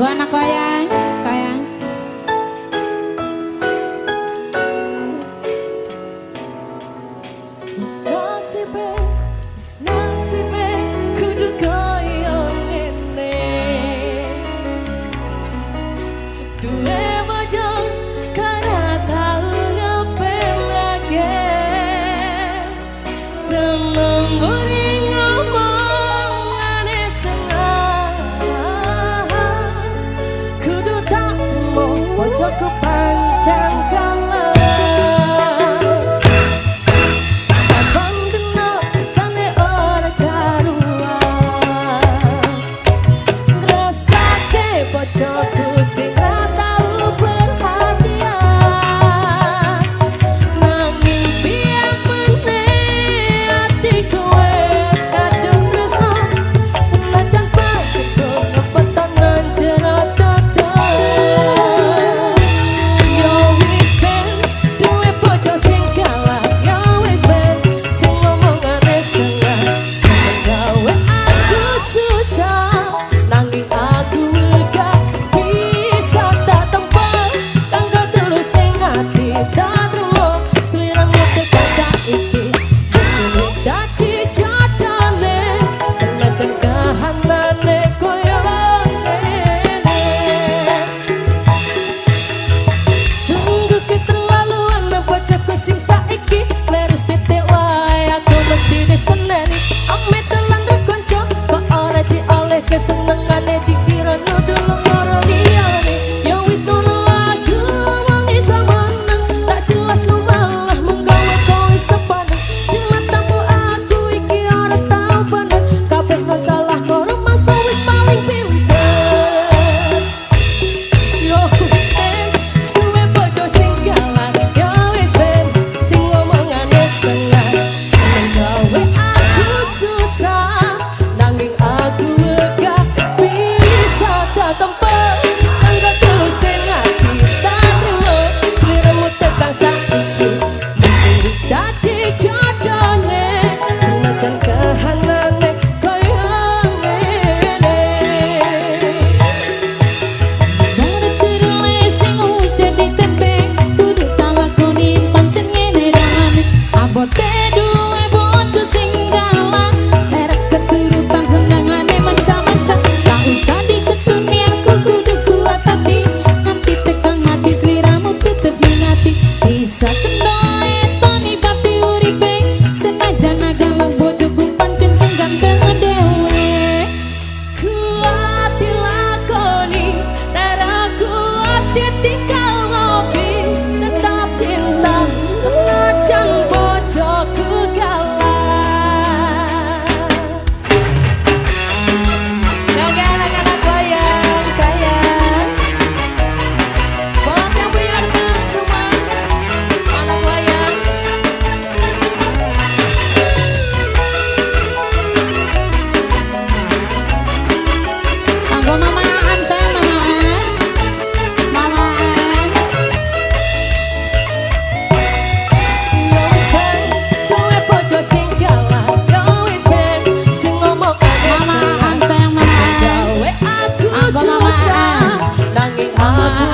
Kanggo anak wayang, sayang. Wis nasibe, wis nasibe kudu koyo ngene. Duwe bojo kara tau ngepelake. Seneng mburi ngomongane seneng. Kudu tak temu bojoku pancen kalah. Saben dina kesane ora karuan. Ngrasake bojoku sing ra tau perhatian. Nanging piye meneh atiku wis kadung tresno. Senajan pakeku ngepeton nang jero dodo. Yo wis ben duwe bojo sing galak, yo wis ben sing ngomongane sengah. Seneng gawe aku susah, nanging aku gak bisa tak tempa. Kanggo tulus ning ati tak trimo sliramu tekan saiki. Mungkin wis dadi jodone, senajan kahanane koyo ngene. Sungguh keterlaluan bojoku sing saiki. Leres titik wae aku mesti diseneni. Ame telan konco kok ora dioleh kesenengane dikira nuduh loro liyane. Ya wis ngono aku wong iso meneng. Tak jelas nu malah mung gawe kowe sepaneng. Di matamu aku iki ora tau bener. Kabeh masalah karo masa wis paling pinter. Yo wis ben duwe bojo sing galak, yo wis ben sing ngomongane sengah. Seneng gawe aku susah, nanging aku gak bisa tak tempa. Kanggo tulus ning ati tak trimo sliramu tekan saiki. Mungkin wis dadi jodone, senajan kahanane koyo ngene. Baru turule sing wis dadi tempe, kudu tak lakoni pancen ngene rane. Abote duwe bojo sing galak, lerek keturutan senengane mencah-mencah. Tak usah diketuni aku kudu kuat hati, nganti tekan mati sliramu tetep ning ati. Bisa kena etoni pati uripe, senajan galak bojoku pancen sing ganteng dhewe. Kuat dilakoni, ora kuat ditinggal ngopi, tetap cinta senajan bojoku galak. Oke anak-anak wayang sayang, buat yang punya rekan semua anak wayang. Kanggo mamaan sayang, mamaan. Mamaan. Yo wis ben duwe bojo sing galak, yo wis ben sing ngomongane Mamaan sengah. sayang, Seneng mamaan. gawe aku Kanggo susah, mamaan. nanging aku